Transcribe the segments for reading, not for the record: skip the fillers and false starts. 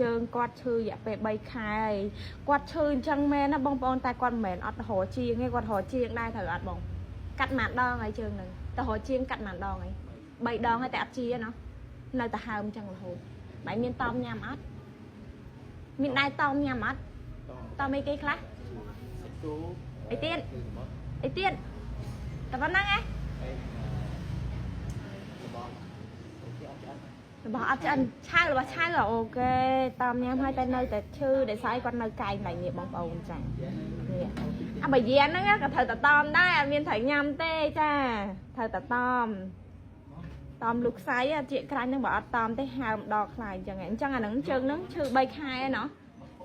ជើងគាត់ឈឺរយៈពេល3ខែហើយគាត់ឈឺអញ្ចឹងមែនណាបងប្អូនតែគាត់មិនមែនអត់រកជាងទេគាត់រកជាងដែរត្រូវអត់បងកាត់មួយដងហើយជើងហ្នឹងតែរកជាងកាត់មួយដងហើយ3ដងហើយតែអត់ជាណោះនៅតែហើមអញ្ចឹងរហូតបែរមានតอมញ៉ាំអត់មានដែរតอมញ៉ាំអត់តอมអីគេខ្លះ សាច់គោ អីទៀត គឺសមុទ្រ អីទៀតតែប៉ុណ្្នឹងឯង ហើយរបស់គេអត់ឆ្អិន របស់អត់ឆ្អិនឆៅរបស់ឆៅ OK តាមញ៉ាំហើយតែនៅតែឈឺដោយសារគាត់នៅកែងឡៃនេះបងប្អូនចានេះអាបើយានហ្នឹងក៏ត្រូវតែតមដែរអត់មានត្រូវញ៉ាំទេចាត្រូវតែតមតមលុកខ្សែជាក្រាញ់ហ្នឹងបើអត់តមទេហើមដល់ខ្លាយអញ្ចឹងអញ្ចឹងអាហ្នឹងជើងហ្នឹងឈឺ3ខែណោះ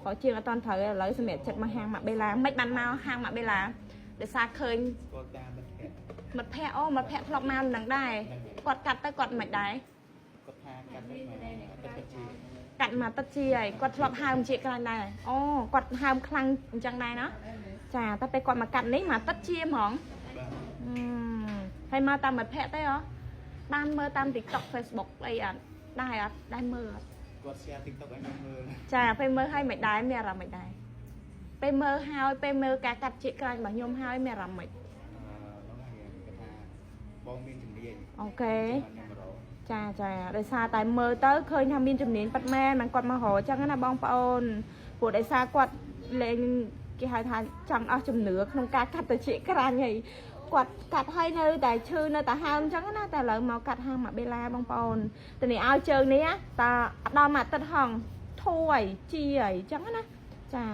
ព្រោះជាងអត់តន់ត្រូវឥឡូវសម្រាប់ចិត្តមកហាងម៉ាក់បេឡាមិនបានមកហាងម៉ាក់បេឡាដោយសារឃើញ ស្គាល់តាមមិត្តភក្តិ មិត្តភ័ក្ដិអូមិត្តភ័ក្ដិធ្លាប់មកនឹងដែរគាត់កាត់ទៅគាត់មិនដែរ គាត់ថាកាត់ទៅមកទឹកពិតជា កាត់មកទឹកជាហើយគាត់ធ្លាប់ហើមជាក្រាញ់ដែរអូគាត់ហើមខ្លាំងអញ្ចឹងដែរណាចាតែពេលគាត់មកកាត់នេះមកទឹកជាហ្មង បាទ អឺហើយមកតាមមិត្តភ័ក្ដិទេហ៎បានមើលតាម TikTok Facebook អីអត់ដែរអត់ដែរមើលអត់ គាត់ share TikTok ឲ្យខ្ញុំមើល ចាពេលមើលហើយមិនដែរមានអារម្មណ៍មិនដែរពេលមើលហើយពេលមើលការកាត់ជាក្រាញ់របស់ខ្ញុំហើយមានអារម្មណ៍មិន អឺបងគាត់ថាបងមានជំនាញ OK ខ្ញុំមករក ចាចាដោយសារតែមើលទៅឃើញថាមានជំនាញប៉ាត់មែនมันគាត់មករកអញ្ចឹងណាបងប្អូនព្រោះដោយសារគាត់លេងគេហៅថាចង់អស់ជំនឿក្នុងការកាត់ទៅជាក្រាញ់ហើយគាត់កាត់ឲ្យនៅតែឈឺនៅតែហើមអញ្ចឹងណាតែឥឡូវមកកាត់ហាងម៉ាបេឡាបងប្អូនតែនេះឲ្យជើងនេះតាអត់ដល់មួយអាទិត្យហងធូរហើយជាហើយអញ្ចឹងណាចា